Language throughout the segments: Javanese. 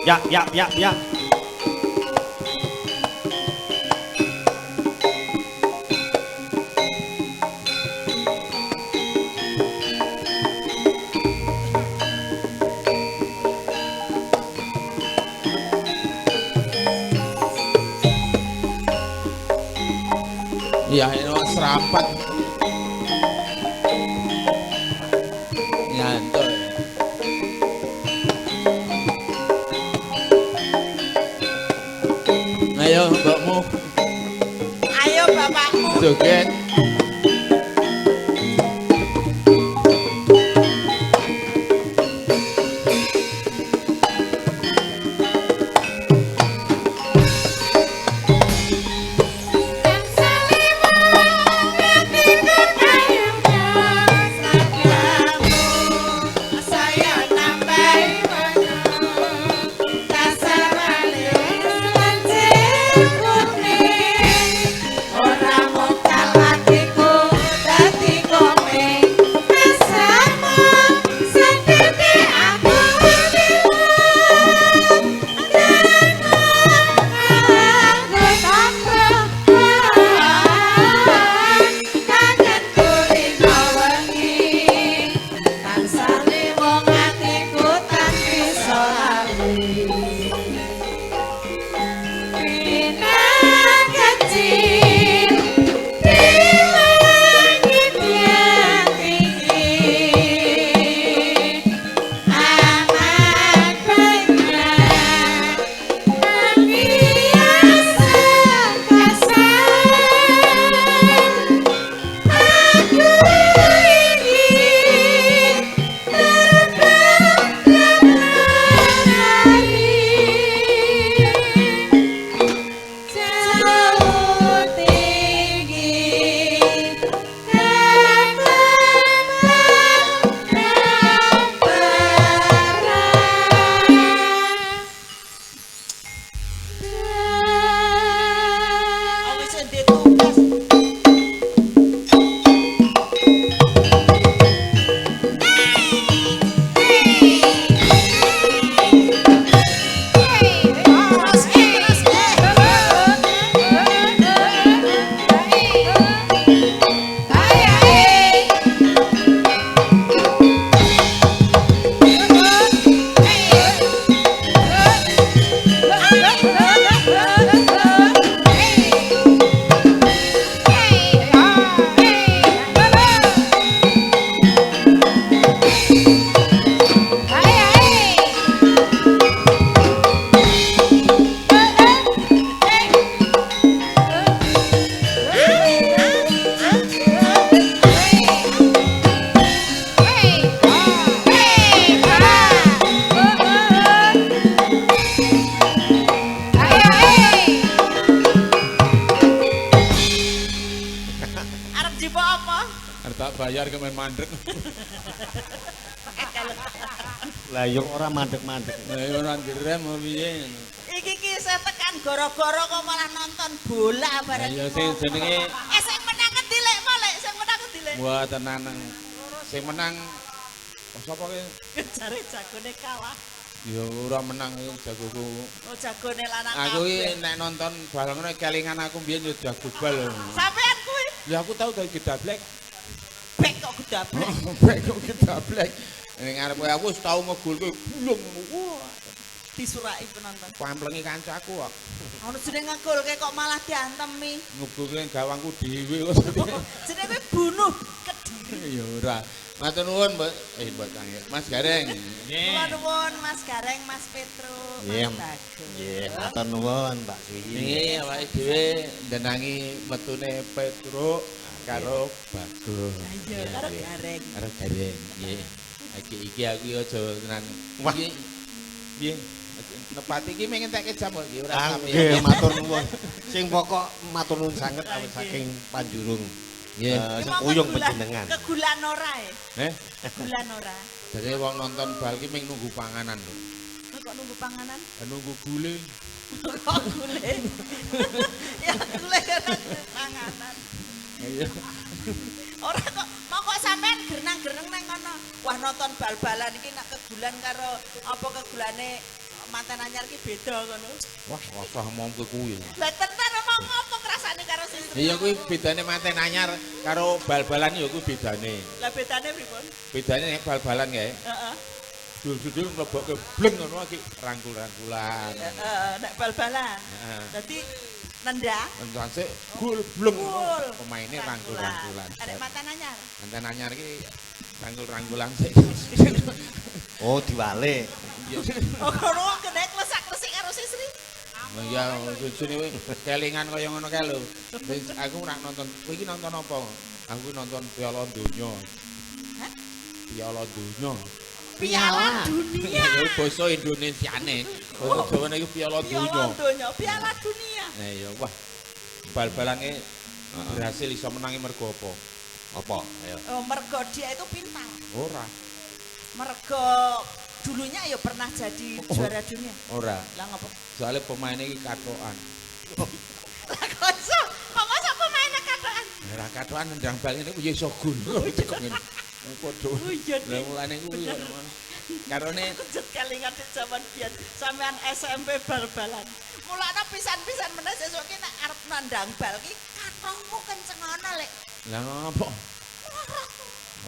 Ya, ya, ya, ya. Iya, ini serampat. Nyantuk. Ayo, mbokmu. Ayo bapakmu. Joget. Bayar ke main mandek. Lah yo ora mandek-mandek. Lah yo ora direm piye. Iki ki saya tekan goro-goro kok malah nonton bola bareng. Lah yo sing jenenge sing menang ngendi lek malek, sing menang ngendi lek? Wah tenan. Sing menang sapa ki? Jare jagone kalah. Ya ora menang jagoku. Oh jagone lanang. Aku iki nek nonton bal ngono kelingan aku mbiyen yo jago bal. Sampean kuwi? Ya aku tau dadi gedablek. Bek kok gedablek. Bek kok gedablek. Ning ngarepe aku wis tau ngegolke bulung. Wah, disuraki penonton. Pamplengi kancaku kok. Ono jenenge ngegolke kok malah diantemi. Ngegolke gawangku dhewe kok. Jenenge bunuh Kediri. Ya ora. Matur nuwun, Mbak. Mbak Tangi. Mas Gareng. Nggih. Kula nuwun Mas Gareng, Mas Petro, Mas Bagus. Nggih, matur nuwun Mbak Sri. Nggih, awake dhewe ndenangi metune Petro karo Bagus. Iya, karo Gareng. Karo Gareng, nggih. Iki aku aja tenan. Wah. Piye? Nepati iki mung entekke jam kok iki ora sampe. Nggih, matur nuwun. Sing pokok matur nuwun sanget awit saking panjurung. Nggih. Sengkuyung panjenengan. Kegulan ora e? Kegulan ora. Jare wong nonton bal ki mung nunggu panganan lho. Kok nunggu panganan? Nunggu gule. Kok gule? Ya gule panganan. Iya. Ora kok mau kok sampean gernang-gerneng nang kono. Wah nonton bal-balan iki nak kegulan karo apa kegulane Manten anyar ki beda ngono. Wah, rasah omong kuwi. Lah tenan omong apa ngrasane karo Sisri? Iya kuwi bedane manten anyar karo bal-balan ya kuwi bedane. Lah bedane pripun? Bedane nek bal-balan kae. Heeh. Dul-dul mlebokke bleng ngono iki rangkul-rangkulan. Heeh, nek bal-balan. Heeh. Dadi nendang Nendang sik gol bleng gol. Pemaine rangkul-rangkulan. Nek manten anyar. Manten anyar iki rangkul-rangkulan sik. Oh, diwalik. Iya. Oh kono kena klesak-klesik karo Sisri. Lah ya sujune kuwi kelingan kaya ngono kae lho. Wis aku ora nonton. Kowe iki nonton apa? Aku nonton Piala Donya. Hah? Piala Donya. Piala Dunia. Ya basa Indonesiane. Basa Jawane iku Piala Piala Donya. Donya, Piala Dunia. Nah iya, wah. Bal-balane berhasil iso menangi mergo apa? Apa? Ayo. Oh, mergo dia itu pintar. Ora. Mergo dulunya ya pernah jadi juara dunia. Ora. Lah ngopo? Soale pemaine iki katokan. Lah kok iso? Kok masa pemainnya katokan? Ora katokan nendang bal ngene ya iso gol. Kok ngene. Padha. Oh iya. Lah mulane kuwi karone Kejet kelingan di zaman biyen sampean SMP bal-balan. Mulane pisan-pisan meneh sesuk ki nek arep nandang bal ki katohmu kencengono lek. Lah ngopo?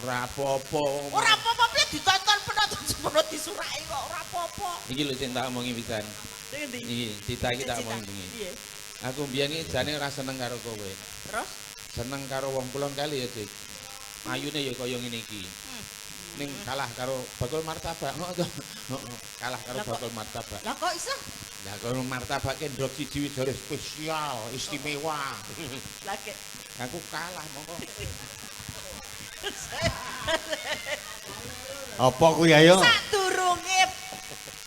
Ora apa-apa. Ora apa-apa piye ditonton penonton semono disuraki kok ora apa-apa. Iki lho sing tak omongi pisan. Sing endi? Iki cita iki tak omongi bengi. Piye? Aku mbiyen iki jane ora seneng karo kowe. Terus Seneng karo wong kulon kali ya, Dik. Ayune ya kaya ngene iki. Ning kalah karo bakul martabak. Heeh to. Heeh, kalah karo bakul martabak. Lah kok iso? Lah karo martabak ki ndok siji wis jare spesial, istimewa. Lah kek Aku kalah mongko. Apa kuwi ayo? Sadurunge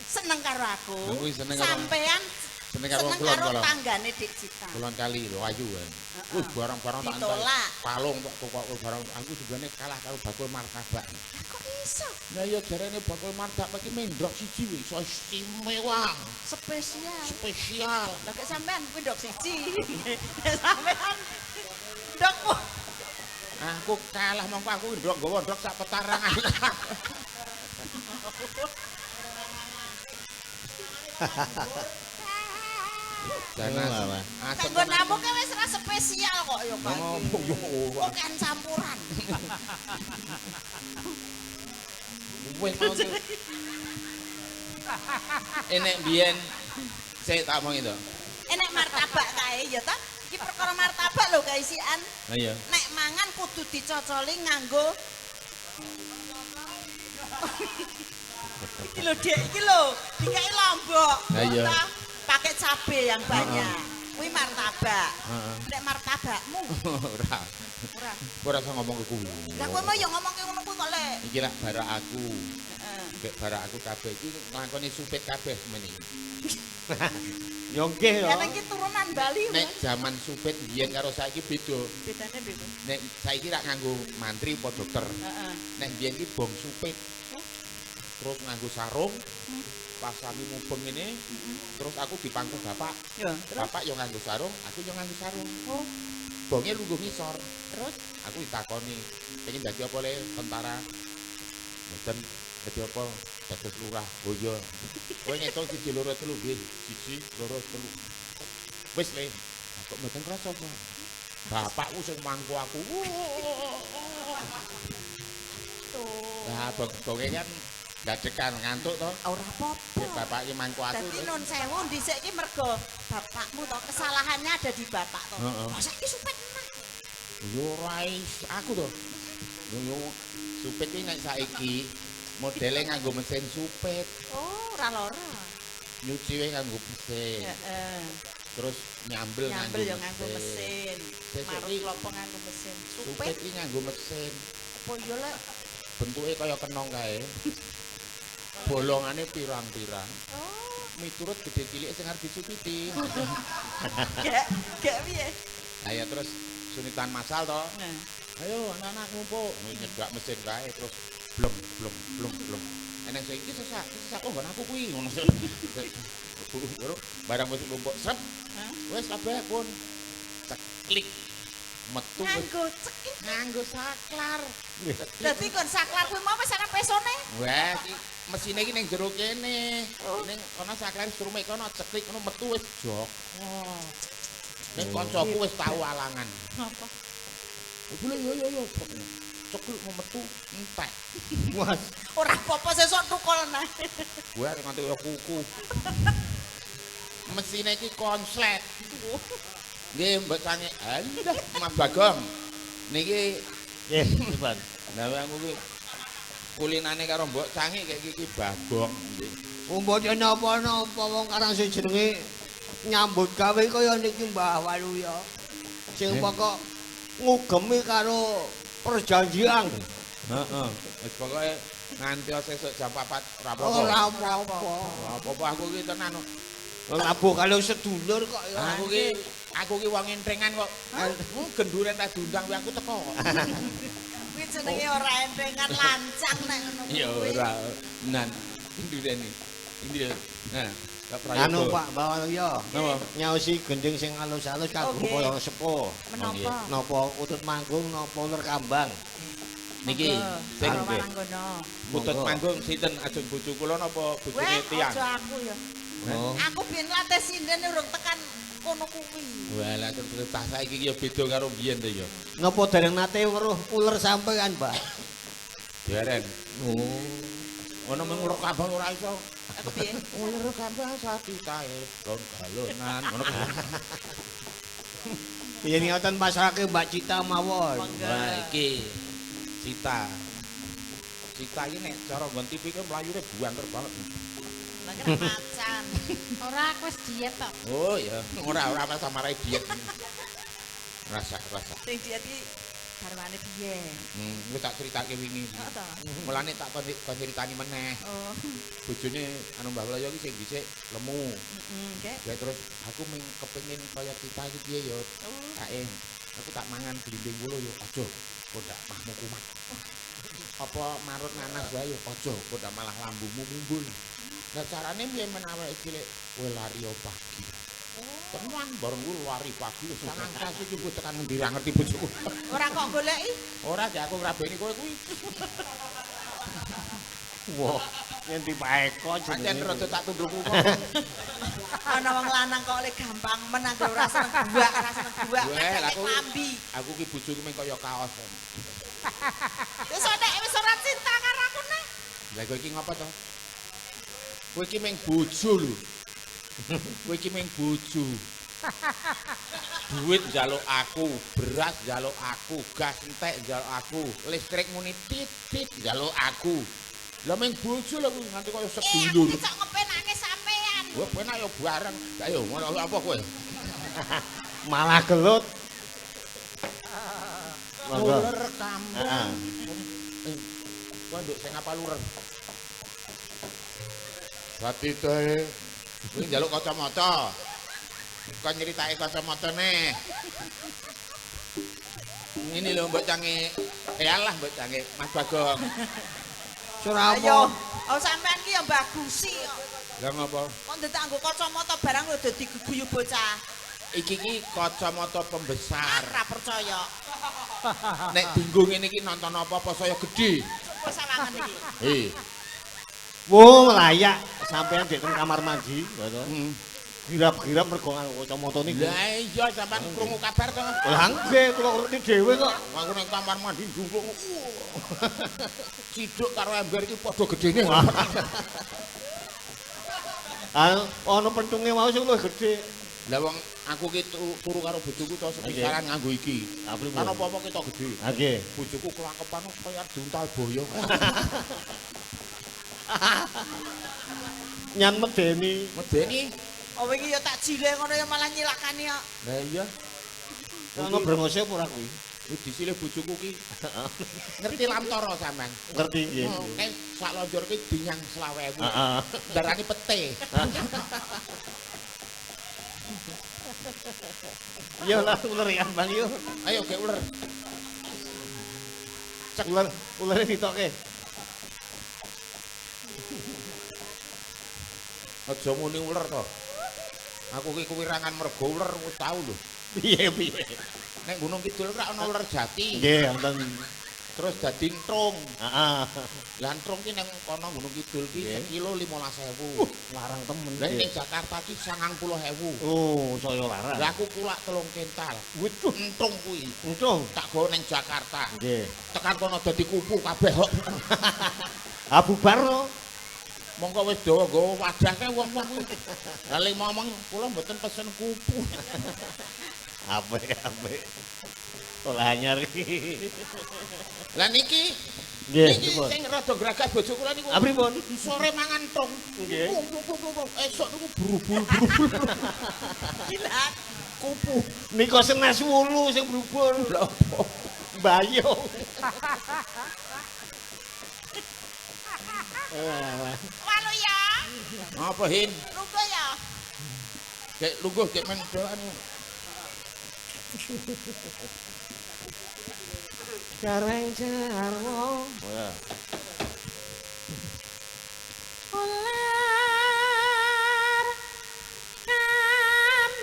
seneng karo aku. Aku seneng karo- sampean Seneng karo seneng kulon karo kono. tanggane Dik Cita. Kulon kali lho ayu wae. Wih barang-barang tak entai. Ditolak. Palung kok tukoke barang aku sebenarnya kalah karo bakul martabak. Lah kok iso? Lah ya jarene bakul martabak iki mendrok siji wis iso istimewa, Spesial. spesial. Lah kek sampean kuwi ndok siji. Sampean ndokmu. Aku kalah mongko aku ndok nggawa ndok sak petarangan. Dan Oh, asem. Kanggo namu ke wis ora spesial kok ya, Pak. Ngopo yo ora. Kok kan campuran. Wis mau tuh. Enek biyen sik tak omongi to. Enek martabak kae ya ta? Iki perkara martabak lho kaisian. Lah iya. Nek mangan kudu dicocoli nganggo iki lho Dek, iki lho, dikai lombok. Lah iya. Ta? Pakai cabe yang banyak. Kuwi martabak. Heeh. Nek martabakmu Ora. ora. Ora usah ngomong ke kuwi. Lah kowe mau ya ngomongke ngono kuwi kok lek. Iki lak barak aku. Heeh. Mbek barak aku kabeh iki nglakoni supit kabeh semene. Yo nggih yo. Ya nang iki turunan Bali. Nek jaman supit biyen karo saiki beda. Bedane piye? Nek saiki rak nganggo mantri apa dokter. Heeh. Nek biyen iki bong supit. Terus nganggo sarung. Pas kami mubeng ini, terus aku dipangku bapak. Ya, terus Bapak yo nganggo sarung, aku yo nganggo sarung. Oh. Bonge lungguh ngisor. Terus Aku ditakoni, pengen dadi apa le tentara? Mboten dadi apa? Dados lurah. Oh iya. Kowe ngitung 1 2 3 nggih. 1 2 3. Wis le. Lah kok mboten krasa apa? Bapakku sing mangku aku. tuh. Lah bonge kan dadekan ngantuk to. Ora apa-apa. Bapak iki mangku aku. Dadi nun sewu dhisik iki mergo bapakmu to, kesalahannya ada di bapak to. Heeh. Lah saiki supit meneh. Yo ora aku to. Yo yo supit iki nek saiki modele nganggo mesin supit, Oh, ora lara. nyuci wae nganggo mesin. Heeh. Terus nyambel Nyambel ya nganggo mesin. Sesuk Marut iki klopo nganggo mesin. supit Supit iki nganggo mesin. apa ya lek? Bentuke kaya kenong kae. Bolongane pirang-pirang. Oh, Miturut gede cilik sing arep disupiti. gek gek piye? Lah ya terus sunitan masal to. Nah. Ayo anak-anak ngumpul, nyedak mesin kae terus bleng bleng bleng bleng. Eneng sing iki sesak, sesak oh nggon aku kuwi ngono. Barang wis lumpuk srep. Hah? Wis kabeh pun ceklik metu wis Nganggo cekik. nganggo saklar. Dadi kon saklar kuwi mau wis ana pesone. Wah, iki Mesine iki ning jero kene. Ning kono saklar strume kono ceklik kono metu wis jok. Oh. Ning kancaku wis tau alangan. Napa? Boleh yo yo yo. Ceklik mau metu entek. Wah, Ora apa-apa sesuk tukul nah. Gue arep nganti kaya kuku. Mesine iki konslet. Nggih, Mbok Cange. Alah, Mas Bagong. Niki nggih, pripun? lha aku ki kulinane karo Mbok Cange kayak iki Bagong nggih. Mboten napa-napa wong karang sing jenenge nyambut gawe kaya niki Mbah Waluya. Sing pokok ngugemi karo perjanjian. Heeh. Wis pokoke nganti sesuk jam 4 ora apa-apa. Ora apa-apa. Ora apa-apa aku ki tenan. Labuh kalau sedulur kok ya. Aku ki wong entrengan kok. Genduren tak diundang kuwi aku teko kok. Kuwi jenenge ora entengan lancang nek ngono kuwi. Ya ora. Nan genduren iki. Endi lho? Nah, Pak Prayogo. Anu Pak Mbah Waluya. Napa? Nyaosi gending sing alus-alus kanggo Oke. kaya sepuh. Menapa? Napa utut manggung napa uler kambang. Niki sing Karo Waranggono. putut Monggo. manggung sinten ajeng bojo kula napa bojone Weh, tiyang? aja aku ya. Oh. Aku biyen latih sinden urung tekan kono kuwi. Walah terus cah saiki iki ya beda karo biyen to ya. Napa dereng nate weruh uler sampean, Mbah? Dereng. Oh. Ono mung uler kambang ora iso. Aku piye? Uler kambang sati tae lon galonan ngono kuwi. Yen ngoten pasrahke Mbak Cita mawon. Monggo. Wah iki Cita. Cita iki nek cara nggon TV ki mlayune buanter banget. Lah kira macan. Ora aku wis diet tok. Oh ya, ora ora masa marai diet. Rasa rasa. Sing diet iki garwane piye? Wis tak critake wingi. Heeh to. Mulane tak kon critani meneh. Oh, Bojone anu Mbah Loyo iki sing dhisik lemu. heeh, nggih. Ya terus aku ming kepengin kaya Cita iki piye ya. Oh. Kae aku tak mangan blimbing wuluh ya aja kok ndak mahmu kumat. Apa marut nanas wae ya aja kok ndak malah lambungmu mumbul. Lah carane piye menawa cilik kowe lari yo pagi. Tenan bareng kuwi lari pagi wis sangang sasi iki mbok tekan ngendi ra ngerti bojoku. Ora kok goleki. Ora jek aku ngrabeni kowe kuwi. Wah, yen Pak Eko Pancen jenenge. rada tak tundukku kok. Ana wong lanang kok oleh gampang menang ora seneng buak, ora seneng buak, Weh, lah kadang klambi. Aku ki bojoku mung kaya kaos. Wis nek wis ora cinta karo aku nek. Lah kowe iki ngopo to? Kowe iki mung bojo lho. Kowe iki mung bojo. Duit njaluk aku, beras njaluk aku, gas entek njaluk aku, listrik muni titit njaluk aku. Lah mung bojo lho kuwi nganti kaya Eh, aku sedulur. ki cok ngepenake sampean. Wah, penak ya bareng. Ayo ngono apa kowe? Malah gelut. Monggo. Uler kambang. Heeh. Kowe nduk sing apa lurer? Satitae. Kuwi njaluk kacamata. Kon nyritake kacamata neh. Ngene lho Mbok Cange. Eh alah Mbok Cange, Mas Bagong. Surah Ayo, apa? oh sampean ki ya bagusi kok. Lah ngopo? Kok ndetak nggo kacamata barang lho dadi geguyu bocah. Iki ki kacamata pembesar. Ora percaya. Nek dinggo ngene iki nonton apa-apa saya gedhe. Coba sawangan iki. Hei. Wo layak sampean dek teng kamar mandi, ngono. Hmm. Girap-girap mergo nganggo kacamata niku. Lah iya sampean krungu kabar to? Lah nggih kula ngerti dhewe kok. Aku nang kamar mandi ndungkluk. Ciduk karo ember iki padha gedene. Ah, ana pentunge mau sing luwih gedhe. Lah wong aku ki turu karo bojoku to sepisaran nganggo iki. Ah, pripun? Kan apa-apa ketok gedhe. Ah, nggih. Bojoku kelangkepan kaya diuntal boyo. Nyan medeni. Medeni. Oh wingi ya tak jile ngono ya malah nyilakani kok. Lah iya. Ana brengose apa ora kuwi? Kuwi disilih bojoku ki. Ngerti lamtara sampean? Ngerti nggih. Nek sak lonjor ki dinyang 25.000. Heeh. Darani pete. Iya lah uler ya Bang yo. Ayo ge uler. Cek uler, ulere ditoke. Aja muni uler to. Aku ki kuwirangan mergo uler wis tau lho. Piye piye. Nek Gunung Kidul ora ana uler jati. Nggih, wonten Terus dadi entrung. Heeh. Lah entrung ki nang kono Gunung Kidul ki sekilo 15.000. Larang temen. Lah ning Jakarta ki 90.000. Oh, saya larang. Lah aku kulak 3 kental. Waduh, Entrung kuwi entrung. tak gawa ning Jakarta. Nggih. Tekan kono dadi kupu kabeh kok. Ah bubar no. Mongko wis dawa nggawa wadah kae wong-wong kuwi. Lah lek ngomong kula mboten pesen kupu. Apik apik. Olah anyar iki. Lah niki Nggih, niki sing rada gragas bojo kula niku. Ah pripun? Sore mangan entrung. Nggih. Esuk niku brubul-brubul. Gila. Kupu. Nika senes wulu sing brubul. Lha apa? Bayung. Eh, Walu ya. Apa Hin? Lungguh ya. Gek lungguh gek men doan. Gareng jarwo. Ular kambang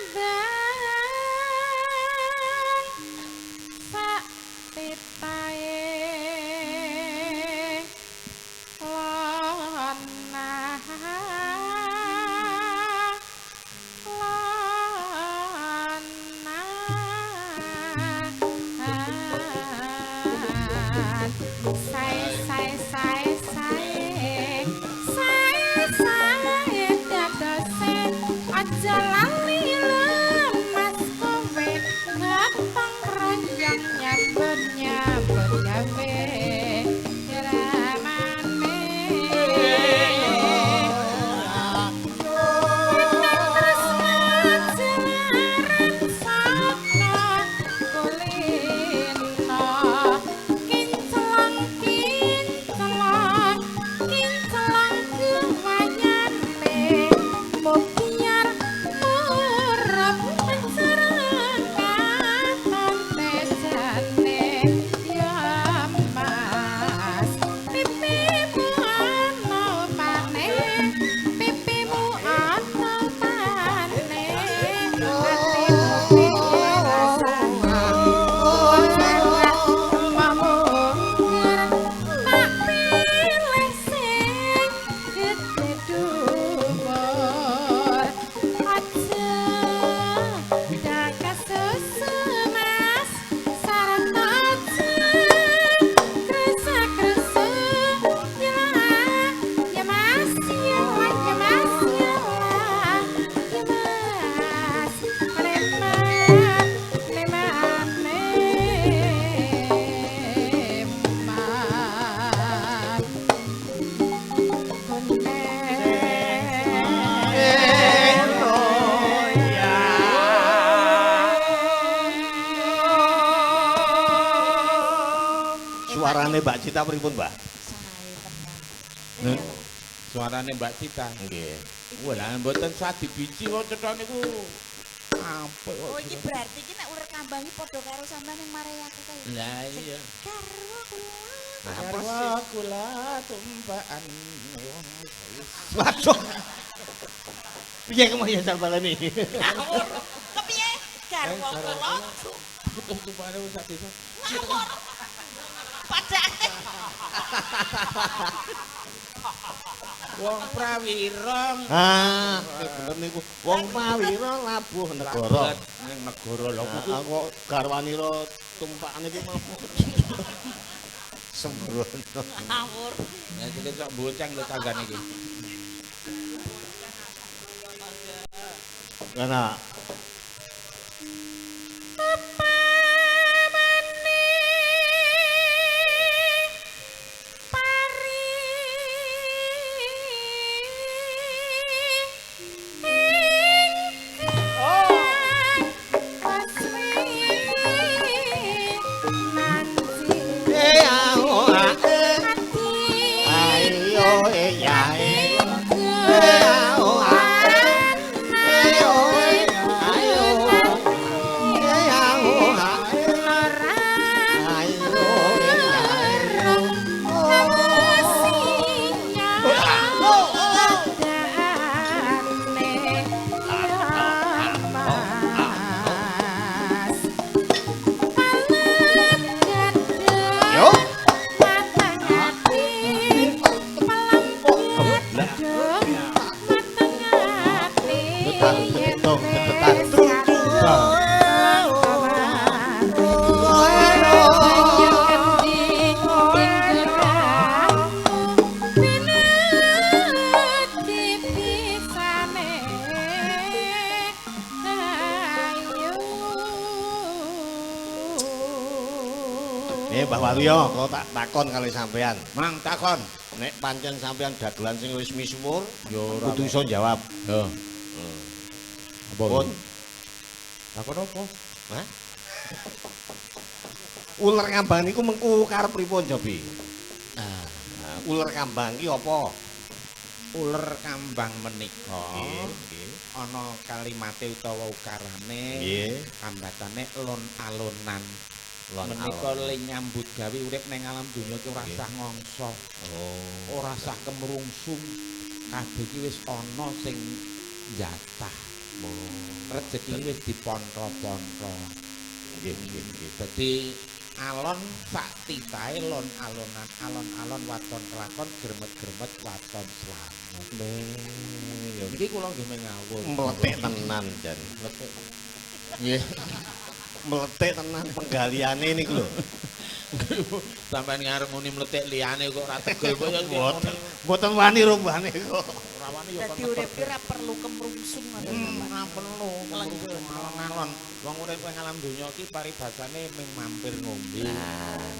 sak titahe lona lona sae sae sae sae sae sae dadose aja lali lemas kowe ngepeng ranjang nyambut nyambut gawe dramane. Pipimu ana pane, atimu piye rasane? Tak pilih sing gedhe dhuwur. Aja dakas susu Mas, sarta aja kresa-kresu. Ya ya Mas, ya ya Mas, ya ya Mas. Preman, preman, preman. Suarane Mbak Cita pripun, Mbak? Sae tenan. Suarane Mbak Cita. Nggih. Wah, lah mboten sadi biji kok cetha niku. Apik kok. Oh iki berarti iki nek ular kambang iki padha karo sampean yang marai aku kae. Lah iya. Garwa kula. Garwa kula tumpakan. Waduh. Piye kemaya baleni? Ngawur. Kepiye? Garwa kula. Tumpakane wis sak desa. Ngawur. Padake. Wong prawira Ah, bener niku. Wong Prawira labuh negara. ning negara lho Ah, kuwi. kok garwanira tumpakane iki mau. Sembrono. Ngawur. Lah iki sok boceng lho tanggane iki. Lah nak. Upamane pari ingkang asri nanti Eh, ah, oh, ah, eh. ati Ayo, eh, ya, eh. Eh, ah, oh, ah, eh. Eh, oh, eh, ayo. Eh, ah, oh, ah, eh. Ayo, eh, ya, eh. Yo. Mbah Waluyo, kula tak takon kali sampean. Mang takon. Nek pancen sampean dagelan sing wis misuwur, Ya ora. kudu iso jawab. Yo. Apa? Pun. Takon apa? Hah? Uler kambang niku mengku karep pripun, Jobi? Ah, Nah, uler kambang ki apa? Uler kambang menika nggih. ana kalimate utawa ukarane. Nggih. Kambatane lon-alonan. Lon Menika alon. le nyambut gawe urip ning alam donya ki ora Nggih. sah ngongso, Oh. ora sah kemrungsung. Kabeh ki wis ana sing njatah. Rejeki wis diponto-ponto. Nggih, nggih, nggih. Dadi alon sak titahe lon alonan, alon-alon waton kelakon, gremet-gremet waton slamet. Ya Niki kula nggih mengawur. meletik tenan jan. Mletik. Nggih. Meletik tenan penggaliane niku lho. Sampeyan ngarep muni mletik liyane kok ora tegel kok ya Mboten mboten wani rumbane kok. Ora wani ya Dadi urip ki ora perlu kemrungsung ngono. Ora perlu alon-alon. Wong urip ing alam donya iki paribasane mung mampir ngombe.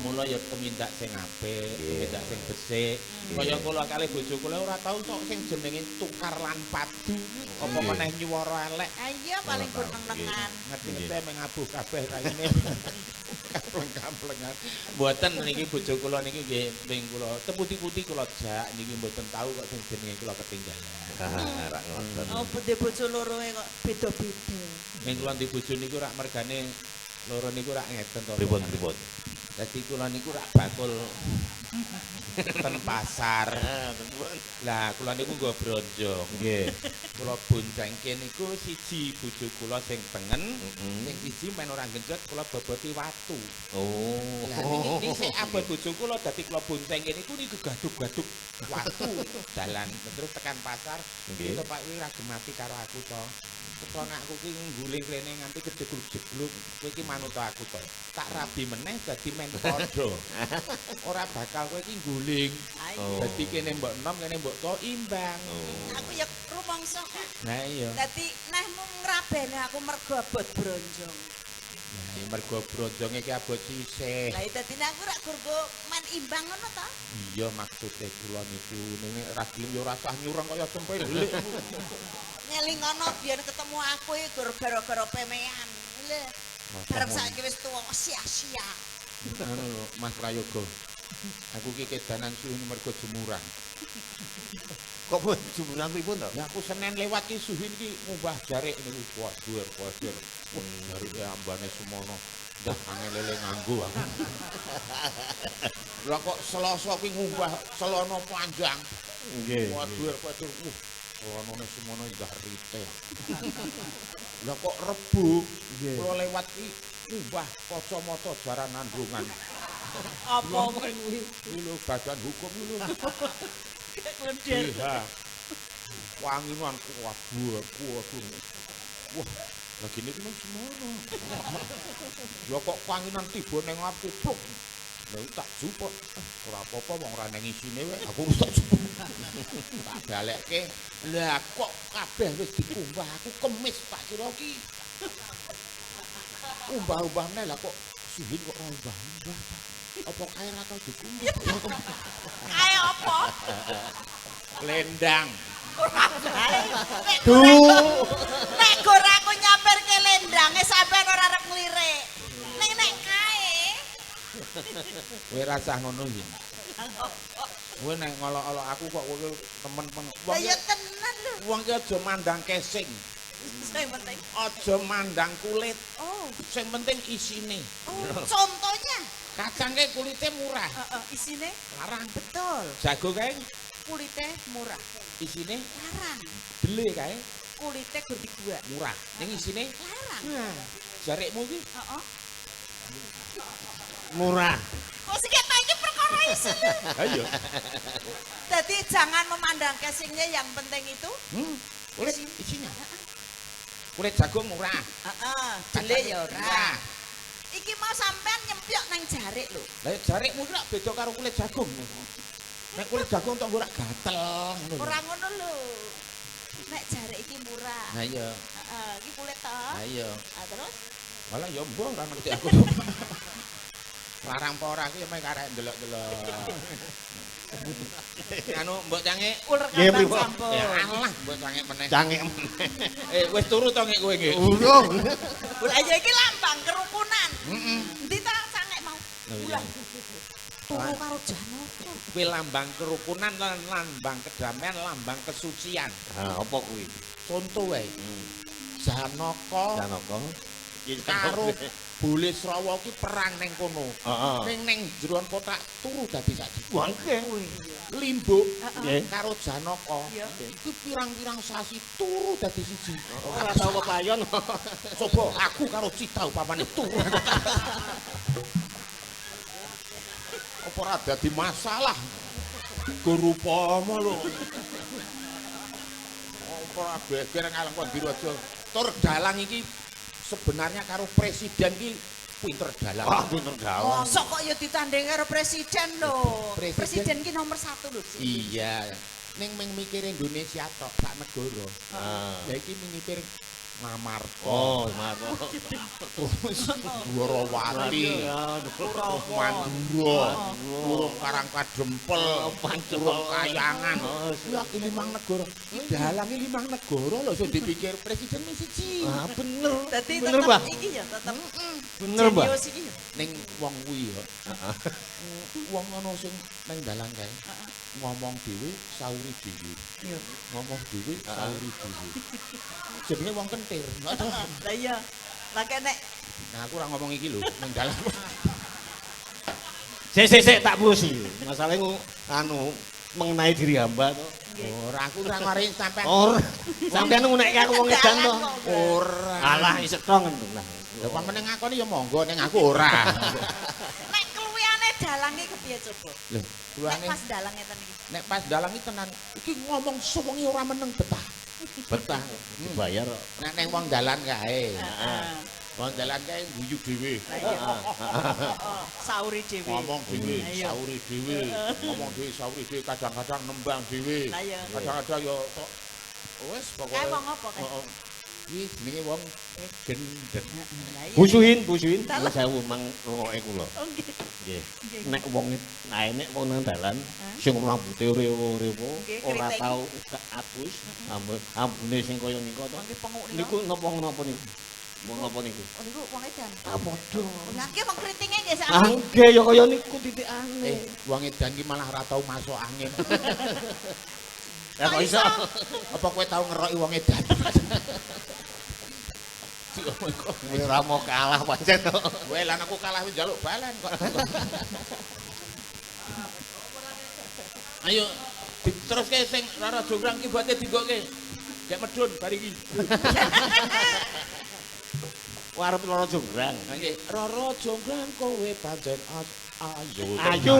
Mula ya tumindak sing apik, tumindak sing becik. Kaya kula kalih bojo kula ora tau tok sing jenenge tukar lan padu, apa meneh nyuwara elek. Ah iya paling gur neng-nengan. Ngerti-ngerti meng abuh kabeh raine. Kampleng-kamplengan. Mboten niki bojo kula niki nggih ping kula teputi-puti kula jak niki mboten tau kok sing jenenge kula ketinggalan. Ah, rak ngoten. Oh, budhe bojo loroe kok beda-beda. Ning kula ndi bojo niku rak mergane loro niku rak ngeten to. Pripun pripun? Dadi kula niku rak bakul ten pasar. Lah kula niku nggo bronjong. Nggih. Kula boncengke niku siji bojo kula sing tengen, sing siji men ora genjot kula boboti watu. Oh. Lah niki sik abot bojo kula dadi kula boncengke niku niku gaduk-gaduk watu dalan terus tekan pasar. Nggih. Itu Pak kuwi ra gemati karo aku to. Keton aku ki ngguling rene nganti kejegluk-jegluk, kowe iki manut aku to. Tak rabi meneh dadi men padha. Ora bakal kowe iki ngguling. Ayo. Oh. Dadi kene mbok enom, kene mbok to imbang. Oh. Aku ya rumangsa kok. Nah iya. Dadi nehmu ngrabene aku mergo abot bronjong. Nah, ya mergo bronjonge iki abot sisih. Lah dadi nek aku rak gur nggo men imbang ngono ta. Iya maksude kula niku ning ora gelem ya ora usah nyureng kaya cempelik. Ngelingono biyen ketemu aku iki gur gara-gara pemean. Lho. Bareng saiki wis tuwa sia-sia. Anu lho, Mas Prayoga. Aku ki kedanan suhu mergo jemuran. Kok pun jumuran pripun to? Lah aku Senin lewat ki suhin ki ngumbah jarik niku kuwadur kuwadur. Wah, jarike ambane semono. Ndah angel lele nganggo aku. Lah kok Selasa ki ngumbah celana panjang. Nggih. Kuwadur kuwadur. Wah, celanane semono ndah rite. Lah kok Rebo kula lewat ki ngumbah kacamata jaran nandrungan. Apa kuwi? Iki lho badan hukum iki lho. Klender. BH. Wanginan kuwadur kuwadur. Wah, lagi niki mung semono. Ya kok wanginan tiba ning aku pluk. Lha tak jupuk. Ora apa-apa wong ora nang isine wae. Aku tak jupuk. Tak balekke. Lah kok kabeh wis dikumbah aku kemis tak kira ki. Umbah-umbah meneh lah kok suhin kok ora umbah-umbah. Apa kae ora tau dikumbah? Kae apa? Lendang. Ora bae. Nek gor aku nyamperke lendange sampean ora arep nglirik. Ning nek kae Kowe rasah ngono iki. Kowe nek ngolok-olok aku kok kowe temen pen. Lah ya tenan lho. Wong ki aja mandang casing, Sing penting. aja mandang kulit. Oh, Sing penting isine. oh, contohnya. Kacangke kulite murah, Heeh, isine larang. betul. Jago kae Kulite murah, isine larang. dele kae Kulite gur diguak, murah. Ning isine larang. nah, jarikmu ki Heeh. Murah. Kok sing ketok iki perkara isi lho. Ayo. Dadi jangan memandang casingnya, yang penting itu Kulit isinya. Kulit jagung murah. heeh, dele ya ora. Murah. Iki mau sampean nyempyok nang jarik lho. Lah jarikmu ki rak beda karo kulit jagung. Nek kulit jagung tok ora gatel ngono lho. Ora ngono lho. Nek jarik iki murah. Nah iya. Heeh, iki kulit to. Nah iya. Ah terus Malah ya mbah ora ngerti aku. Larang apa ora kuwi ya karek ndelok-delok. Anu mbok cangik Uler Nggih, kambang pripun? sampun. Ya alah mbok cangik meneh. Cangik meneh. Wis turu to ngek kowe nggih. Urung. Lah ya iki lambang kerukunan. Heeh. Endi ta cangik mau? Lho iya. Turu karo Janaka. Kuwi lambang kerukunan lan lambang kedamaian, lambang kesucian. Ha, apa kuwi? Contoh wae. Janaka Janaka. karo Bulisrawa ki perang ning kono. Heeh. Ning ning jeroan kotak turu dadi saji. Wah, nggih kuwi. Limbuk Nggih. karo Janaka Iya. iku pirang-pirang sasi turu dadi siji. Ora tau pepayon. Coba aku karo Cita upamane turu. Apa ora dadi masalah? Guru upama lho. Apa ora geger ngalengkon diraja. Tur dalang iki sebenarnya karo presiden iki pinter dalang. Wah, pinter dalang. Mosok kok ya ditanding karo presiden lho. Presiden. Presiden ki nomor 1 lho. Iya. Ning ming mikir Indonesia tok sak negara. Ah. Lah iki mikir Ngamarta. Oh, Marto. Terus Dwarawati, Mandura, Urung Karang Kadempel, Urung Kayangan. Ya iki limang negara. Iki dalange limang negara lho sing dipikir presiden mung siji. Ah, bener. Dadi Bener, tetep Mbah. iki ya tetep Bener, Mbah. jenius iki ya. Ning wong kuwi ya. Wong ana sing nang dalan kae ngomong dhewe sauri dhewe. Iya. Ngomong dhewe sauri dhewe. Jenenge wong kentir. Lah iya. Lah nek Nah aku ora ngomong iki lho nang dalan. Sik sik sik tak purusi. Masalahe anu mengenai diri hamba to. Ora aku ora ngari sampean. Ora. Sampeyan ngunekke aku wong edan to. Ora. Alah isek tong nah. Lha pamene ngakoni ya monggo ning aku ora. nek keluwihane dalange kepiye coba? Lho, Nek keluwihane pas dalang ngeten iki. nek pas dalang iki tenan iki ngomong suwengi ora meneng betah. Betah dibayar kok. Nek neng wong dalan kae. Heeh. Wong dalan kae guyu dhewe. Lah iya. Heeh, sauri dhewe. Ngomong dhewe, Iya. sauri dhewe, ngomong dhewe, sauri dhewe, kadang-kadang nembang dhewe. Lah iya. Kadang-kadang ya kok wis pokoke. Kae wong apa kae? Heeh. Iki jenenge wong gendeng. Lah iya. Busuhin, busuhin. Dalan. Sewu mang rungoke kula. Oh, nggih. Nggih. Nggih. Nek wong nae nek wong nang dalan sing rambute rewo-rewo Nggih, ora keriting. tau keatus, ambune sing kaya nika to. Nggih penguk Niku napa-napa niku? Wong napa niku? Oh niku wong edan. Ah padha. Lah ki wong kritinge nggih Ah sami. nggih ya kaya niku titikane. Wong edan ki malah ora tau masuk angin. Lah kok iso? Apa kowe tau ngeroki wong edan? Kowe ora mau kalah pancen to. Kowe lan aku kalah wis njaluk balen kok. Ayo diteruske sing Rara Jonggrang ki buate dinggokke. Gek medun bar iki. Wah arep Rara Jonggrang. Nggih, Rara Jonggrang kowe pancen ayu. Ayu.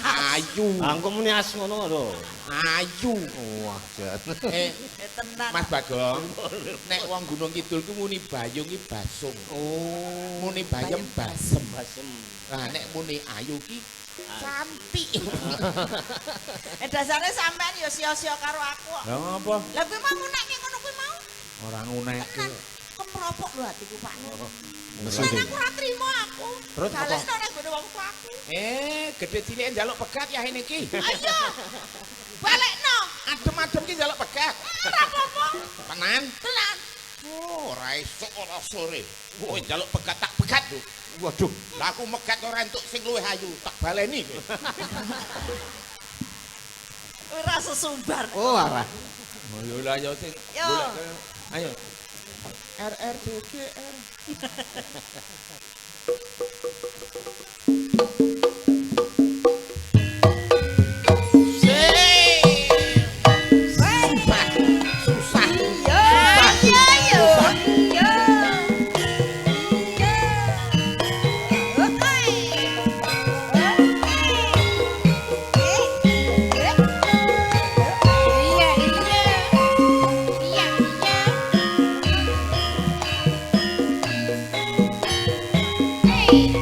Ayu. Ah engko muni as ngono lho. Ayu. Wah, jan. Eh, Eh tenan. Mas Bagong, nek wong Gunung Kidul ku muni bayung ki basung. Oh, Muni bayem basem. basem. Lah nek muni ayu ki cantik. Eh dasare sampean ya sia-sia karo aku kok. Lah ngapa? Lah kuwi mau ngunekke ngono kuwi mau. Ora ngunekke. Tenan. Kepropok lho hatiku, Pak. Nesu Tenan dhewe. aku ora trimo aku. Terus apa? Balesno nang gone wong tuaku. Gede cilik njaluk pegat ya ini iki. Ayo. Balekno. Adem-adem ki njaluk pegat. Ora apa-apa. Tenan. Tenan. Oh, ora esuk ora sore. Kowe njaluk pegat tak pegat lho. Waduh. Lah aku megat ora entuk sing luwih ayu, tak baleni kowe. Ora sesumbar. Oh, arah. Oh, yo lah yo sing Yo. golek. Ayo. R R D G R. Susah. Susah. Iya, iya, iya. Iya. Iya. Oke. Oke. Eh, eh. Iya, iya. Iya, iya. Hey.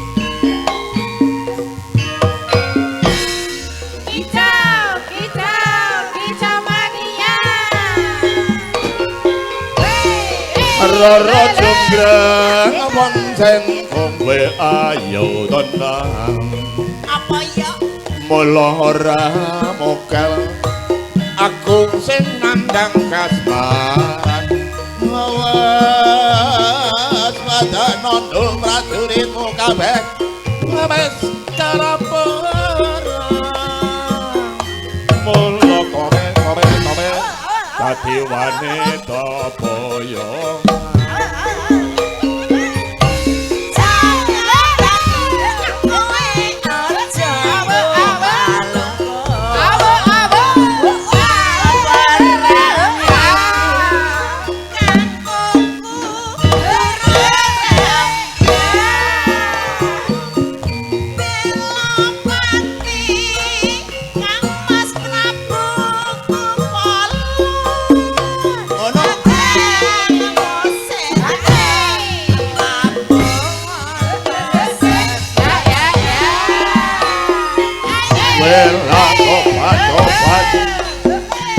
Kicau, kicau, kicau mania. Hey, hey. Rara Jonggrang pancen kowe ayo tenan. Apa iya? Mula ora mokel aku sing nandang kasmaran. Awas padanono prajuritmu kabeh wis cara perang. Mula kowe kowe kowe dadi wanita boyong.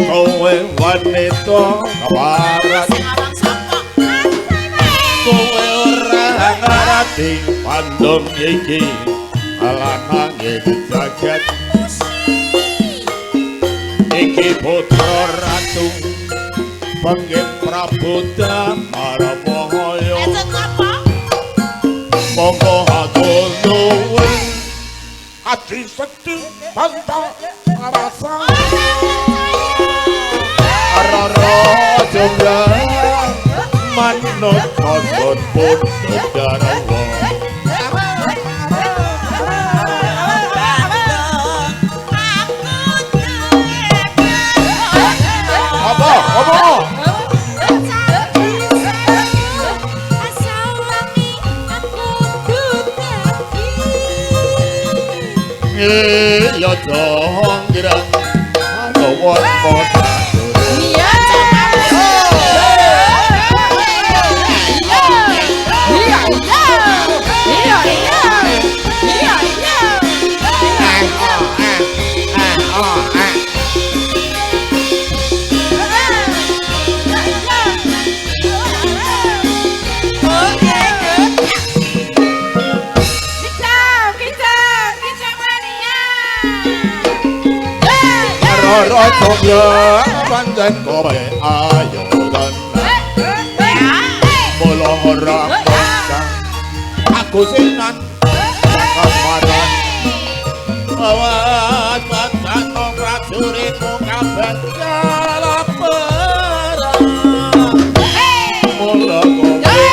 Kowe wanita kabarat, kowe ora ngerti pandum iki lanange jagat. Iki putra ratu Panggih Prabu Damarabaya. Monggo aku nuwun ati sekti pantang rasa rara jombrang manut kasut pundhut garwa. Apa? Apa? Ya jonggrang ana kota. Rara jonggrang pancen kowe ayo tenan. Mula ora kondang aku sing nandang kasmaran. Awas padano prajuritmu kabeh salah perang. Mula kowe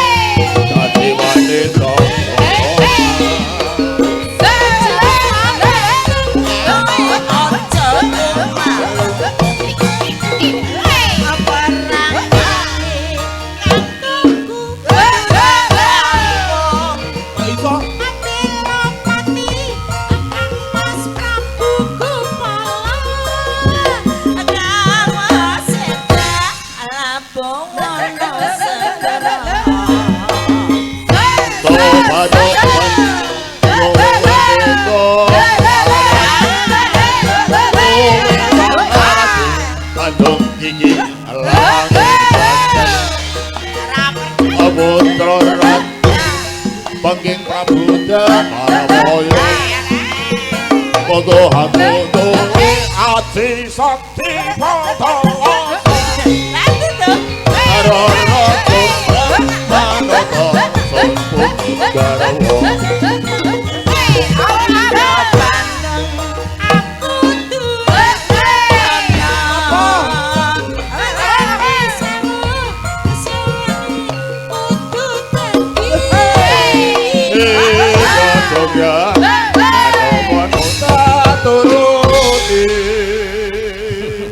dadi wanita. Putra ratu Panggih Prabu Damarabaya. Monggo aku duwe ati sakti padha. Rara jombrang manut kasut garwa.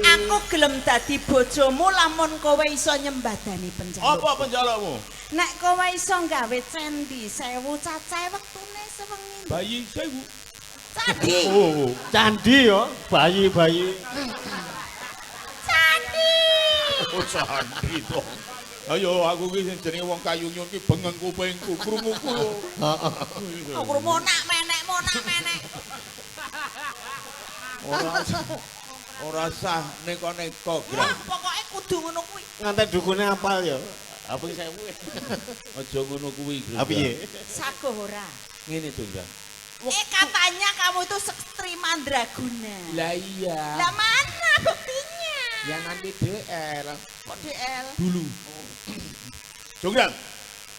Aku gelem dadi bojomu lamun kowe iso nyembadani penjaluk. Apa penjalukmu? Nek kowe iso gawe candi 1000 cacahe wektune sewengi. Bayi 1000. Candi. Oh, candi yo, bayi-bayi. Candi. Oh, candi to. Ayo aku ki sing jenenge wong kayunyun ki bengeng kupingku krunguku. Heeh. Aku monak menek monak menek. Ora sah neko-neko, Grang. Wah, pokoke kudu ngono kuwi. Ngantek dukune apal ya. Apa 1000? Aja ngono kuwi. Ha piye? Sago ora. Ngene Jonggrang. Eh katanya kamu itu sekti mandraguna. Lah iya. Lah mana buktinya? Ya nanti DL Kok DL? dulu. Jonggrang,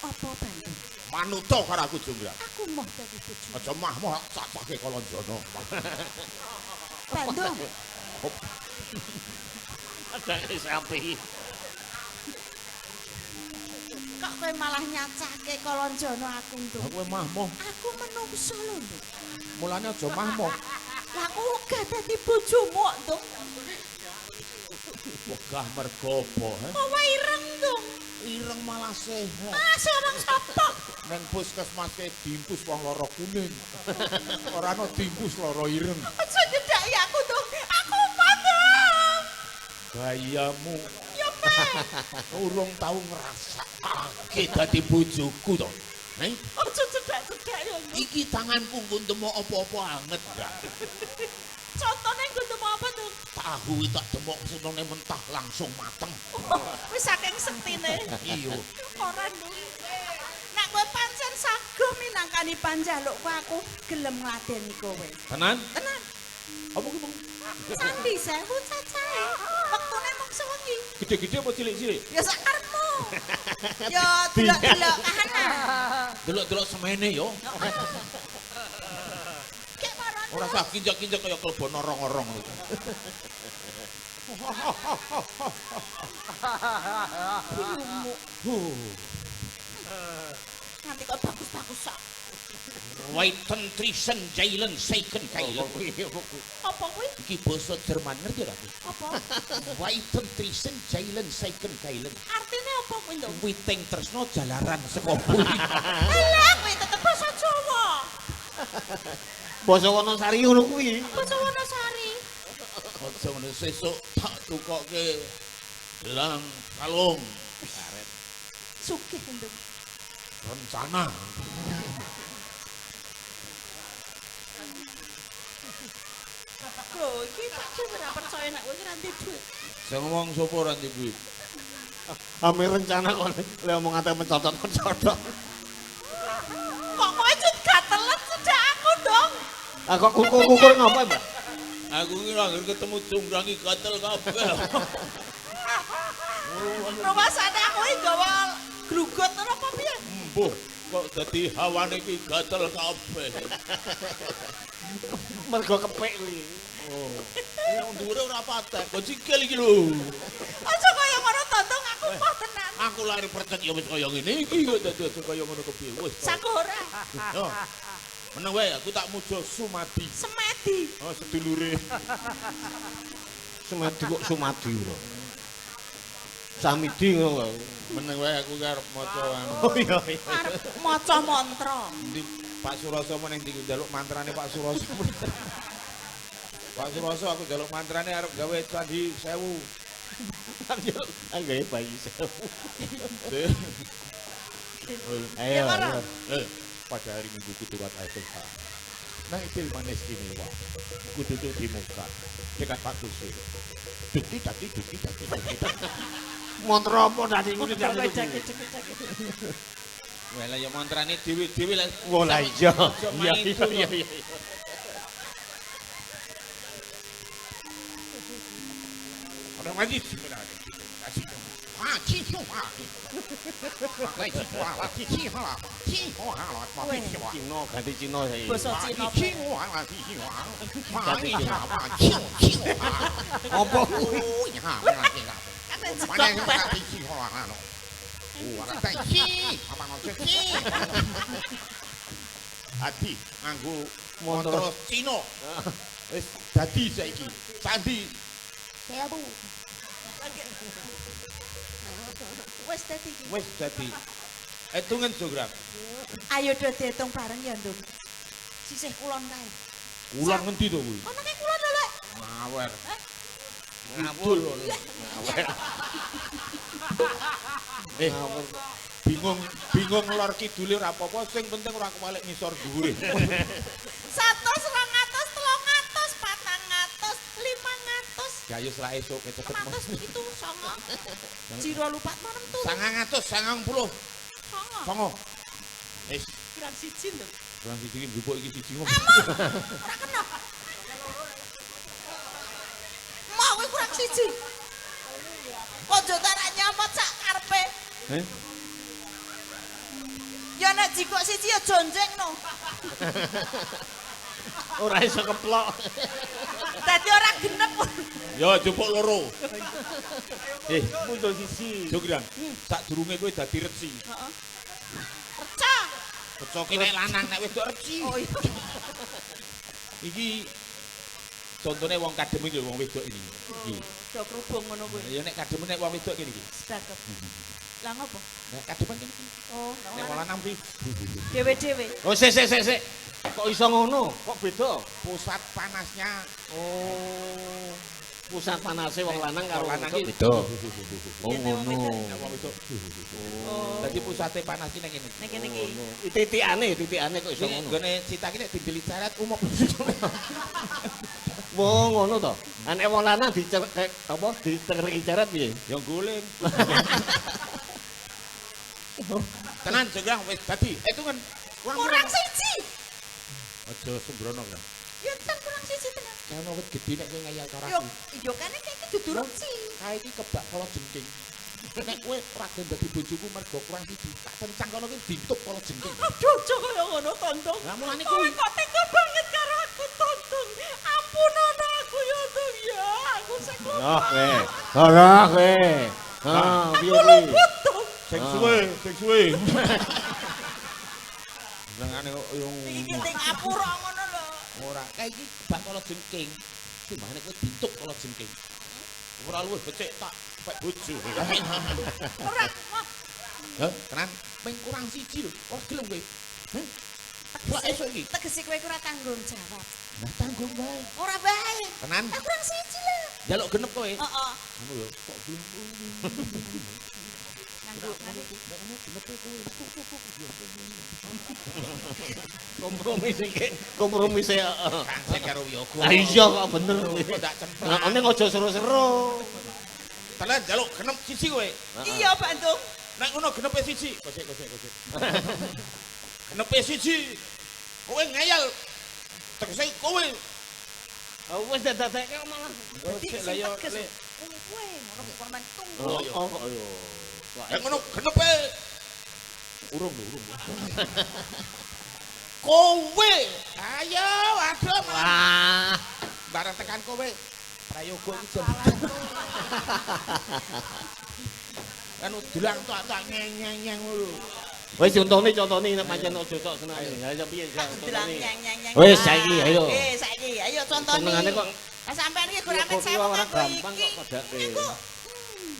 Apa Bandung? manuta karo aku Jonggrang. Aku moh dadi bojomu. Aja mah-moh cacake Kalanjana. Bandung. Ada sapi. Kok kowe malah nyacahke Kalanjana aku, Nduk? Kowe mah-moh, Aku menungso lho, Nduk. mulane aja mah-moh. Lah aku wegah dadi bojomu, Nduk. Wegah mergo apa, he? Kowe ireng, Nduk. Ireng malah sehat. Mas orang sapa? Neng puskesmas ke diimpus wong lara kuning. Ora ana diimpus lara ireng. Aja nyedaki aku, Nduk. Aku padang. Gayamu Ya, Mas. urung tau ngrasakake dadi bojoku to. Hei, Aja cedak-cedak ya, Nduk. iki tanganku nggo demok apa-apa anget, Mbak. Contone nggo demok apa, Nduk? Tahu tak demok senenge mentah langsung mateng. Wis saking sektine. Iya. Ora, Nduk. Nek kowe pancen sago minangkani panjalukku aku gelem ngladeni kowe. Tenan? Tenan. Apa ki mong? Candi sewu cacahe. Wektune mung sewengi. Gede-gede apa cilik-cilik? Ya sak karepmu. Ya delok-delok kahanan. Delok-delok semene yo. Kek marane. Ora usah kinjak-kinjak kaya klebon orong-orong. Buyumu. Huh. Nanti kok bagus-bagus sak. Weiten Trisen Jailen Seiken Kailen. Apa kuwi? Iki basa Jerman ngerti ora? Apa? Weiten Trisen Jailen Seiken Kailen. Artine apa kuwi, Nduk? Witing tresno jalaran saka buri. Alah, kuwi tetep basa Jawa. Basa Wonosari ngono kuwi. Basa Wonosari. Aja ngono sesuk tak tukoke gelang kalung. Karet Sugih, Nduk. rencana. Lho, iki tak dhewe ora percaya nek kowe iki ra ndek dhuwit. Sing ngomong sapa ora ndek duit? Ame rencana kok le omong ate mencodot-mencodot. Kok kowe cut gatelen cedak aku, Ndung? Ah kok kukur-kukur ngapa, Mbak? Aku ki ora anggere ketemu jonggrang iki gatel kabeh. Rumasane aku iki gawa glugut ora apa piye? Mbuh, kok dadi hawane iki gatel kabeh. Mergo kepek kuwi. Oh. Yang dhuwure ora patek, kok sikil iki lho. Aja kaya ngono to, Ndung, aku moh tenan. Aku lari percet ya wis kaya ngene iki kok dadi aja kaya ngono kepiye. Wis. Sago ora? Yo. Meneng wae aku tak muja Sumadi. Semedi. Oh, sedulure. Sumadi kok Sumadi ora. Samidi ngono lho. Meneng wae aku ki arep maca anu. Oh iya iya. Arep maca mantra. Endi Pak Suroso meneng ndi njaluk mantrane Pak Suroso. Pak Suroso aku njaluk mantrane arep gawe candi 1000. Anggae bayi sewu. Ya Ayo. ora? ayo. Pada hari Minggu kuturat SH. Naik manis istimewa. Kudu di muka dekat Pak Kusir. Dukti dadi dukti dadi dukti dadi. Mantra apa dadi ngono dadi. Wah lah ya mantrane dhewe-dhewe lah. Wah lah iya. Iya main iya iya iya. Ora wajib Cina ganti Cina saiki. Basa Cina. Apa kuwi? Adi nganggo mantra Cina. Wis dadi saiki. Candi Wis dadi iki. wis dadi. Hitungen Jograng. Ayo do diitung bareng ya, Ndung. Sisih kulon kae. Kulon ngendi to kuwi? Kono kae kulon lho, Lek. Ngawer. Ngawur. Eh, bingung bingung lor kidule ora apa-apa, sing penting ora kewalik ngisor dhuwure. 100, 200, 300, 400, 500. Ayo selak esuk kecepet. 607 9. Ji 2 4 6 7. 990. 9. Wis, Kurang siji lho. kurang siji iki njupuk iki siji ngomong. Ora kena. Mau kowe kurang siji. Kok yo tak nyamot sak karepe. Heh? Ya nek jikok siji ya jonjeng no. Ora iso keplok. Dadi ora genep. Yo jupuk loro. Eh, Muncul siji. Jograng, sadurunge kowe dadi reci. Heeh. Reca. Reca ki nek lanang nek wedok reci. Oh iya. Iki contone wong kadem iki lho wong wedok iki. Iki. Do krubung ngono kuwi. Ya nek kadem nek wong wedok kene iki. Sedakep. Lah ngopo? Nek kademen kene iki. Oh, Nek wong lanang kuwi dhewe-dhewe. Oh, sik sik sik sik. Kok iso ngono? Kok beda? pusat panasnya Oh. Pusat panase wong lanang karo Wong lanang wedok iki beda. Oh, Yen wong ngono. Nek wong wedok. Oh. Dadi pusate panas ki ning kene. Nek kene iki. Titikane, titikane kok iso Iki ngono. nggone cita ki nek dindeli caret umuk. Wong ngono to. Ah, nek wong lanang dicerek apa ditereki ceret piye? Ya guling. Tenan Jograng wis dadi. Hitungan. Kurang siji. Aja sembrono kan. Ya ten kurang siji tenan. Kono wit gedhe nek kowe ngayal karo Yo aku. yo kene iki dudu reci. Kae iki kebak kala jengking. Nek kowe ora gelem dadi bojoku mergo kurang siji, tak cencang kono ki ditup kala jengking. Aduh, aja kaya ngono, Tonton. Lah mulane Kowe kuwi kok tega banget karo aku, Tonton. Ampun ana aku ya, Tung ya. Aku sing Lah kowe. Ora kowe. Ha, piye Aku kuwi? luput, Tung. sing suwe, sing suwe. Senengane kok yo Iki ting ngapura ngono lho. ora. Kae iki kebak kala jengking. Timbangane kowe ditup kala jengking. Ora luwih becik tak pek bojo. Ora, wah, Hah, tenan ping kurang siji lho. Ora gelem kowe. Heh. Lah esuk iki. tegese kowe iku ora tanggung jawab. Lah tanggung wae. Ora bae. Tenan Lah kurang siji lho. njaluk genep kowe. Heeh. Ngono lho, kok gelem. Nganggo ngene. Kompromi sik, kompromi sik. Heeh. Kancen karo wiyoga. Lah iya kok bener kuwi. Kok tak cemplak. Lah ning aja seru-seru. Tenan njaluk genep siji kowe. Iya, Pak Tung. Nek ngono genepe siji. Kosek kosek kosek. Genepe siji. Kowe ngeyel. Tegese kowe. Oh, wis dadekke kok malah. Dadi Lah sing yo, teges. Le. Kowe ngono kok kon main tung. Oh, oh kok yo. Nek ngono genepe. Urung lho, urung. Kowe. Ayo, aduh malah Wah. bareng tekan kowe. Prayoga iki jam. Anu dulang tok-tok nyeng-nyeng ngono. Wis contone contone nek pancen aja tok senengane. Ya ya piye ya Delang contone. nyang nyang nyang. Wis saiki ayo. Eh, saiki ayo contone. Senengane kok Lah sampean iki kurang kok sewu ora nganggo gampang iki. kok padake. Iku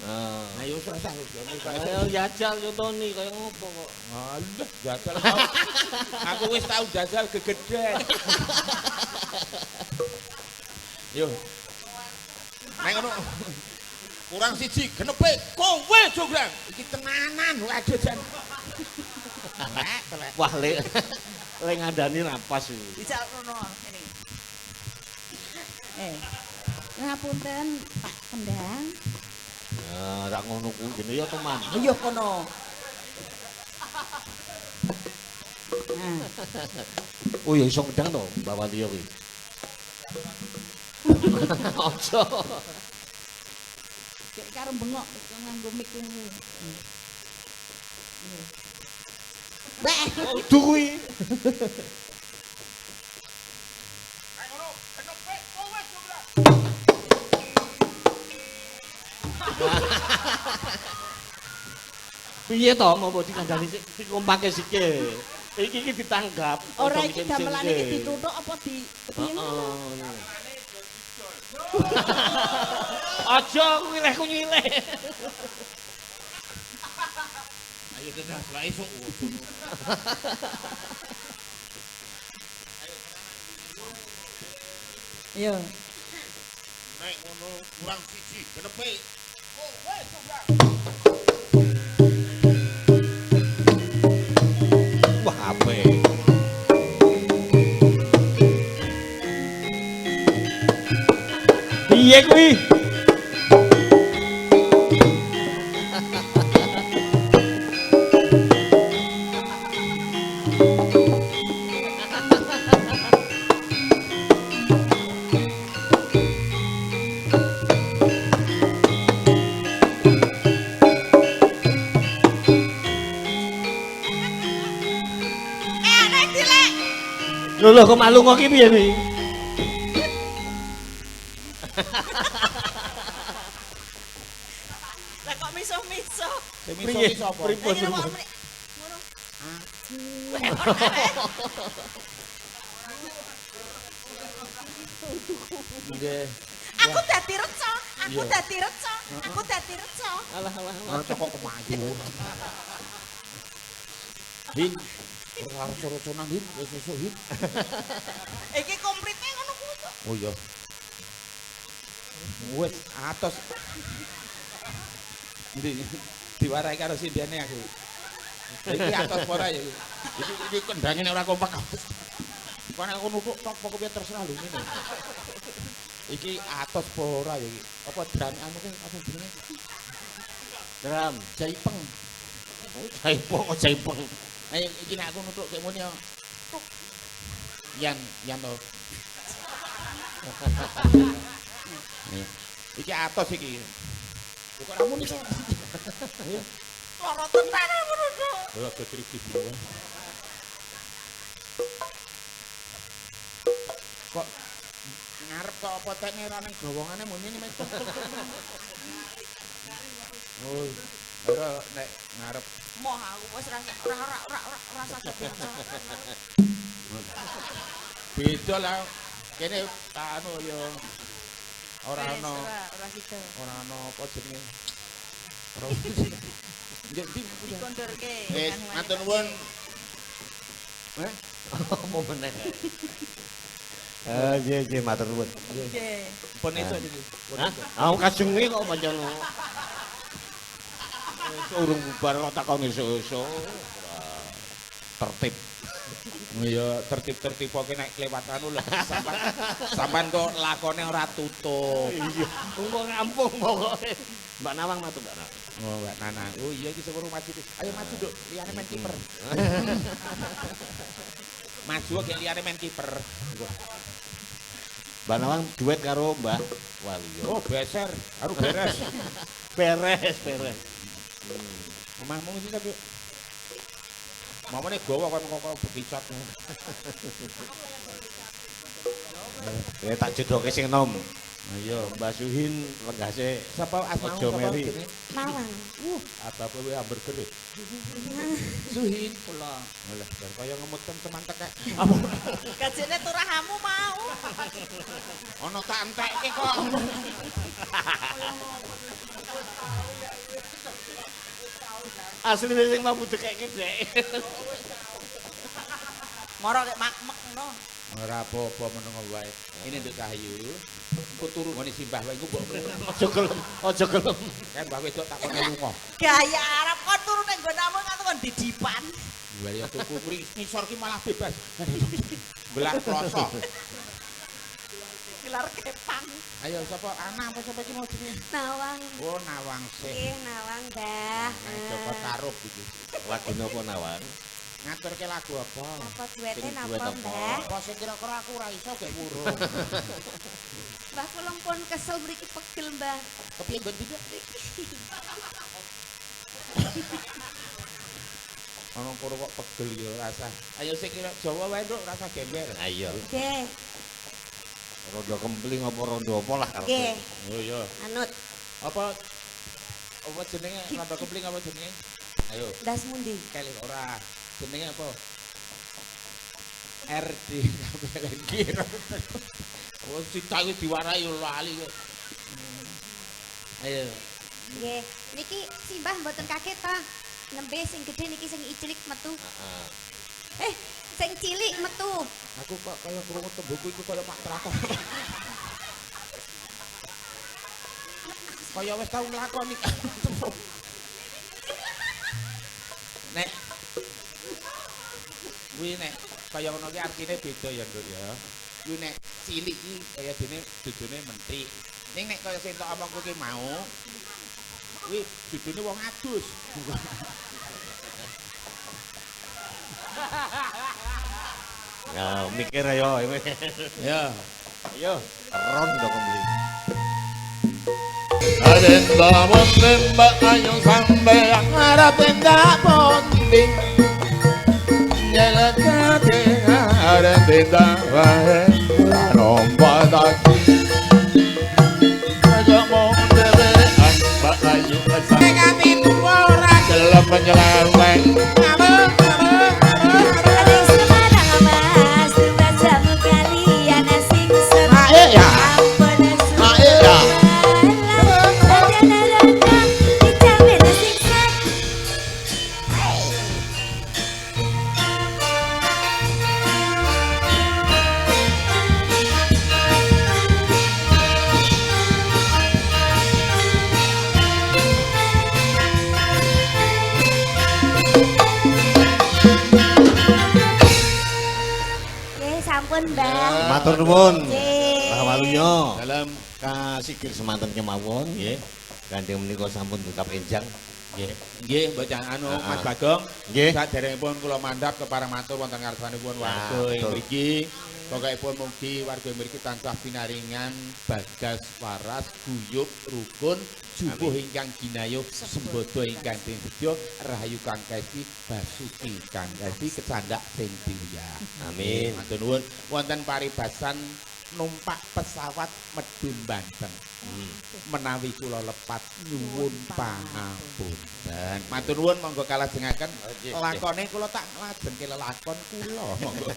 Ah. Ayo usah Ayo jajal contone kaya ngopo kok. Alah, jajal. Aku wis tau jajal gegeden. Yo. Nek ngono kurang siji genepe kowe Jograng. Iki tenanan waduh jan. Telek, telek. Wah le le ngandani napas iki. dijal rono ngene. Eh. Ngapunten Pak Kendang. Ya ra ngono kuwi jenenge ya teman. Iya kono. Nah, Oh ya iso ngedang to Mbak Wantiyo kuwi. Aja. cek karo bengok kok nganggo mic kuwi. Beh, Kudu kuwi. Nek ngono genepe kowe Jograng. Piye to mau mbok dikandani sik dikompake sikil. Iki iki ditanggap. ora aja iki mesin-mesinke. gamelane iki dituthuk apa di piye ngono? Heeh. Aja kuwi leh kunyile. Ayo tenan selak esuk. Iya. Nek ngono kurang siji genepe kowe Jograng. Wah apik. Piye kuwi? Lho lho kok malu kok ki piye kuwi? Lah kok misuh-misuh. Sing miso-miso apa? Pripun? Lah kira kok muni ngono. Nggih. Aku dadi reca, aku dadi reca, aku dadi reca. Alah alah alah. Ora kok kemayu. Hin, ora reca-recanan Hin, wis esuk Hin. Iki komplite ngono kuwi to. Oh iya. Wis atos. Ndi diwarai karo sindene aku. Iki atos apa ora ya? Iki iki kendange nek ora kompak. Kok nek aku nuthuk tok pokoke terserah lho ngene. Iki atos apa ora ya iki? Apa drum anu ki apa jenenge? Drum. Jaipeng. Jaipong kok jaipong. Ayo iki nek aku nuthuk kek muni ya. Tuk. Yan, yan to. Iki atos iki. Lho kok ra muni to? Loro tenan aku nuthuk. Lho aja triki wae. Kok ngarep kok apa tekne ra ning gowongane muni mek. Oh, ora nek ngarep Moh aku wis ora ora ora ora ora ora saged reca. Beda lah. Kene anu ya ora Wis, ana Ora ora sida. ora ana apa jenenge. Ora. Nggih, ndi? Dikondorke. Wis, matur nuwun. Eh, Apa meneh? Eh, nggih nggih matur nuwun. Nggih. pun esuk iki. Pun Hah? esuk. Aku kajenge kok pancen. Wis urung bubar kok takon esuk-esuk. Tertib. Iya, tertib-tertib kok nek kelewat anu lho. Sampan sampan kok lakone ora tutup. Iya, engko rampung pokoke. Mbak Nawang matur Mbak Nawang. Oh, Mbak Nana. Oh iya iki sing maju. Ayo maju, Nduk. Liyane main kiper. Maju kok liyane main kiper. Mbak Nawang duet karo Mbah Waluyo. Oh, beser. Aru beres. Beres, beres. Omahmu sih tapi mamane gawa kon kok bekicot. Ya tak jodohke sing enom. Iya. Mbah Suhin lenggase Sapa asmamu Ojo sapa meri. jenenge? Nawang. Ababe kowe hamburger. e. Suhin kula. Alah, bar kaya ngemut teman tekek. Gajene turahamu mau. Ana tak entekke kok. Asline sing mampu dekekke Dek. Moro kek mak-mek ngono. Ora apa-apa menengo wae. Ini Nduk Cahyu. Engko turu nggone simbah wae engko mbok Aja gelem, aja gelem. Kan mbah wedok takone lunga. Gaya Arab kon turu ning nggonamu nganti kon didipan. Lah ya tuku kuri ngisor ki malah bebas. Belah kloso. Gelar kepang. Ayo sapa Ana apa sapa iki mau jenenge? Nawang. Oh Nawang sih. Nggih, Nawang, Mbah. Nah, Joko Tarub iki. Lagu napa Nawang? Ngaturke lagu apa? Napa duete Sing napa, duet apa? Mbah? Apa sing kira-kira aku ora iso gek wurung. Mbah kula pun kesel mriki pegel, Mbah. Kepiye nggon tidak? Ana kono kok pegel ya rasa. Ayo sing kira Jawa wae Nduk, rasa gember. Ayo. Nggih, Rondo kempling apa rondo apa lah karepe. nggih, Oh iya. anut. Apa apa jenenge rondo kempling apa jenenge? Ayo, Ndas mundi? kali ora. Jenenge apa? RD KPLNG. Oh, sitak wis diwarai yo lali kok. Ayo. Nggih, niki simbah mboten kaget ta? Nembe sing gedhe niki sing icilik metu. Heeh. Eh, sing cilik metu. Aku kok kaya krungu tembungku iku kaya mak trakor. Kaya wis tau nglakoni. Nek kuwi nek kaya ngono ki artine beda ya, Nduk ya. Kuwi nek cilik iki kaya dene dudune mentik. Ning nek kaya sing tok omongku ki mau kuwi dudune wong adus. Ya mikir ayo. Ya. Ayo, rondo kempling. Arenda bontemba ayo sambe arapenda bonding. Nyelakate arende Wae numpak taksi. Kaya mung dhewean Mbak Ayu Kami tuwa ora gelem nyeleweng. Aning Semarang Mas, tumbas jamu kalian sing seru. Ae ya. Ampun Ae ya. Sadana rana dijamin sing seru. Nggih, sampun, Mbah. Matur nuwun. Nggih. Mbah Waluyo. Dalem Kasikir semanten kemawon nggih. Gandeng menika sampun tetap enjang. nggih. Nggih, bocah anu Ah, Mas ah. Bagong. Nggih. Saderengipun kula mandhap kepareng matur wonten ngarsanipun warga Ah, ing betul. mriki. Pokokipun mugi warga ing mriki tansah pinaringan bagas waras guyub rukun jubuh ingkang ginayuh sembodo ingkang tinsedya rahayu kang kaesti basuki kang kaesti kecandak sing diwiyah. Amin. Matur nuwun wonten paribasan numpak pesawat medhun Banten. Menawi kula lepat nyuwun pangapunten. Matur nuwun monggo kalajengaken Nggih. lakone kula tak lajengke lelakon kula monggo.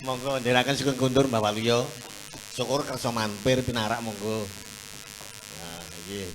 Monggo ndherekaken sugeng kundur Mbah Waluyo. Syukur kersa mampir pinarak monggo. Nah, nggih.